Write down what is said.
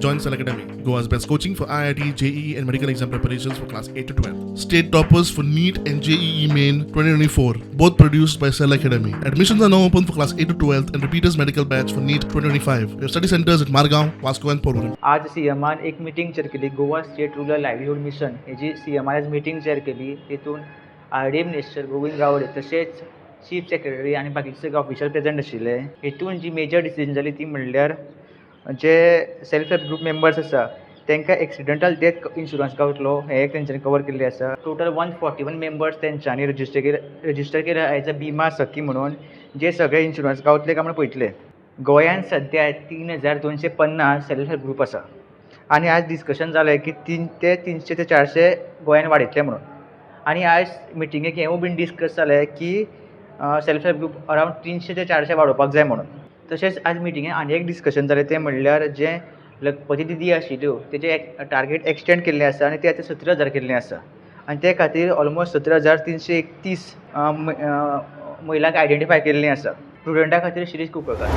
Join Cell Academy, Goa's best coaching for IIT, JEE, and medical exam preparations for class 8 to 12. State toppers for NEET and JEE Main 2024, both produced by Cell Academy. Admissions are now open for class 8 to 12 and repeaters medical batch for NEET 2025. We have study centers at Margao, Vasco, and Porvorim. आज C एमान एक meeting chair केली. Goa state rural livelihood mission हेजी C एमान आज meeting chair केली. तितून R D minister Govind Gawde तशेंच चीफ सेक्रेटरी आनी बाकीचे सगळे ऑफिशल प्रेजंट आशिल्ले. हितून जी मेजर डिसिजन जाली ती म्हणल्यार जे सेल्फ हेल्प ग्रूप मेंबर्स आसा तांकां एक्सिडंटल डेथ इन्शुरन्स गावतलो हें एक तेंच्यांनी कवर केल्लें आसा. टोटल 141 मेंबर्स तेंच्यांनी रजिस्टर केले एज अ बिमा सखी म्हणून, जे सगळे इन्शुरन्स गावतले काय म्हणून पळयतले. गोंयान सद्या 3250 सेल्फ हेल्प ग्रूप आसा आनी आज डिस्कशन जालें की तीन ते 300 ते 400 गोंयान वाडयतले म्हणून. आनी आयज मिटिंगेक हेंवूय बीन डिस्कस जालें की सेल्फ हेल्प ग्रूप अरावंड 300 ते 400 वाडोवपाक जाय म्हणून. तशेंच आज मिटिंगेक आनी एक डिस्कशन जालें, तें म्हणल्यार जें लखपती दिदी आशिल्ल्यो तेजें टार्गेट एक्सटेंड केल्लें आसा आनी तें आतां 17,000 केल्लें आसा आनी ते खातीर ऑलमोस्ट 17,331 महिलांक आयडेंटिफाय केल्लीं आसा. प्रुडंटा खातीर शिरीष कुंकळकार.